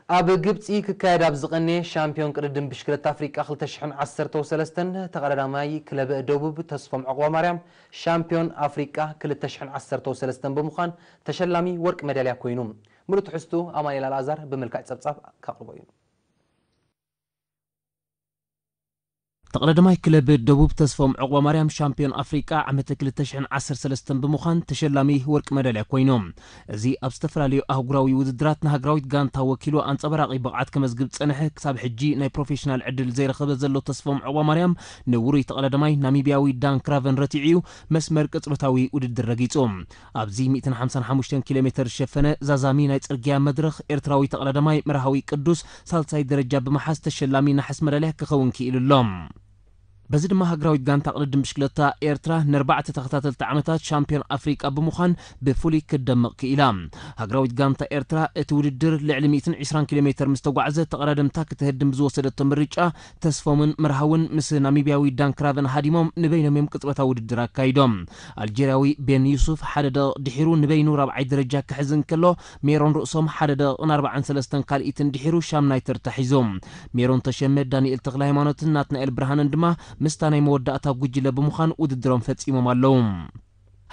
ኣብ ግብጺ ክካየድ ኣብ ዝቐነየ ሻምፒዮን ቅድድም ብሽክለታ ኣፍሪቃ ክልተ ሽሕን ዓሰርተው ሰለስተን፣ ተቐዳዳማይ ክለብ ደቡብ ተስፎም ዑቕባ ማርያም ሻምፒዮን ኣፍሪቃ ክልተ ሽሕን ዓሰርተው ሰለስተን ብምዃን ተሸላሚ ወርቂ መዳልያ ኮይኑ። ምሉእ ትሕዝቱ ኣማኑኤል ኣልኣዛር ብምልካዕ ጸብጻብ ከቕርቦ እዩ። ተቐዳዳማይ ክለብ ደቡብ ተስፎም ዑቕባ ማርያም ሻምፒዮን ኣፍሪቃ ዓመት ክልተ ሽሕን ዓሰርተ ሰለስተን ብምዃን ተሸላሚ ወርቂ መዳልያ ኮይኑ። እዚ ኣብ ዝተፈላለዩ ኣህጉራዊ ውድድራት ንሃገራዊት ጋንታ ወኪሉ ኣንጸባራቒ ብቕዓት ከመዝግብ ጸንሐ። ክሳብ ሕጂ ናይ ፕሮፌሽናል ዕድል ዘይረኸበ ዘሎ ተስፎም ዑቕባ ማርያም ንውሩይ ተቐዳዳማይ ናሚብያዊ ዳን ክራቨን ረቲዑ እዩ መስመር ቅጽበታዊ ውድድር ረጊጹ። ኣብዚ ሚእትን ሓምሳን ሓሙሽተን ኪሎ ሜተር ዝሸፈነ ዛዛሚ ናይ ጽርግያ መድረኽ ኤርትራዊ ተቐዳዳማይ መርሃዊ ቅዱስ ሳልሳይ ደረጃ ብምሓዝ ተሸላሚ ነሓስ መዳልያ ክኸውን ክኢሉ ኣሎ። በዚ ድማ ሃገራዊት ጋንታ ቅድድም ብሽክለታ ኤርትራ ንኣርባዕተ ተኸታተልቲ ዓመታት ሻምፒዮን ኣፍሪቃ ብምዃን ብፍሉይ ክትደምቕ ክኢላ። ሃገራዊት ጋንታ ኤርትራ እቲ ውድድር ልዕሊ ሚእትን ዕስራን ኪሎ ሜተር ምስ ተጓዕዘ ተቐዳደምታ ክትህድም ብዝወሰደቶ ምርጫ ተስፎምን መርሃውን ምስ ናሚብያዊ ዳን ክራቨን ሃዲሞም ንበይኖም እዮም ቅጽበታዊ ውድድር ኣካይዶም። ኣልጀርያዊ ቤን ዩሱፍ ሓደ ደቂቕ ድሒሩ ንበይኑ ራብዓይ ደረጃ ክሕዝ እንከሎ ሜሮን ርእሶም ሓደ ደቂቕን ኣርባዓን ሰለስተን ካልኢትን ድሒሩ ሻምናይ ተርታ ሒዞም። ሜሮን ተሸመ፣ ዳንኤል ተኽለ ሃይማኖትን ናትናኤል ብርሃንን ድማ ምስታ ናይ መወዳእታ ጉጅለ ብምዃን ውድድሮም ፈጺሞም ኣለዉ።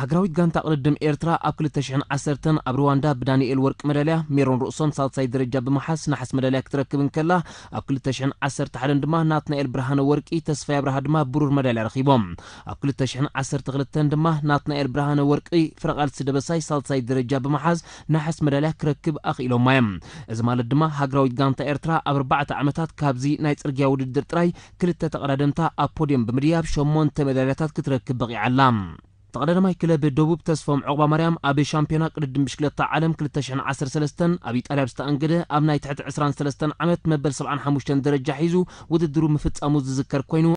ሃገራዊት ጋንታ ቅድድም ኤርትራ ኣብ ክልተ ሽሕን ዓሰርተን ኣብ ሩዋንዳ ብዳንኤል ወርቂ መዳልያ፣ ሜሮን ርእሶም ሳልሳይ ደረጃ ብምሓዝ ነሓስ መዳልያ ክትረክብ እንከላ፣ ኣብ ክልተ ሽሕን ዓሰርተ ሓደን ድማ ናትናኤል ብርሃነ ወርቂ፣ ተስፋይ ኣብርሃ ድማ ብሩር መዳልያ ረኺቦም። ኣብ ክልተ ሽሕን ዓሰርተ ክልተን ድማ ናትናኤል ብርሃነ ወርቂ፣ ፍረቓልሲ ደበሳይ ሳልሳይ ደረጃ ብምሓዝ ነሓስ መዳልያ ክረክብ ኣኽኢሎማ እዮም። እዚ ማለት ድማ ሃገራዊት ጋንታ ኤርትራ ኣብ ኣርባዕተ ዓመታት ካብዚ ናይ ጽርግያ ውድድር ጥራይ ክልተ ተቐዳደምታ ኣብ ፖድየም ብምድያብ ሸሞንተ መዳልያታት ክትረክብ በቒዓ ኣላ። ተቐዳዳማይ ክለብ ደቡብ ተስፎም ዑቕባ ማርያም ኣብ ሻምፒዮና ቅድድም ብሽክለታ ዓለም ክልተ ሽሕን ዓሰርተ ሰለስተን ኣብ ኢጣልያ ብዝተኣንገደ ኣብ ናይ ትሕቲ ዕስራን ሰለስተን ዓመት መበል ሰብዓን ሓሙሽተን ደረጃ ሒዙ ውድድሩ ምፍጻሙ ዝዝከር ኮይኑ፣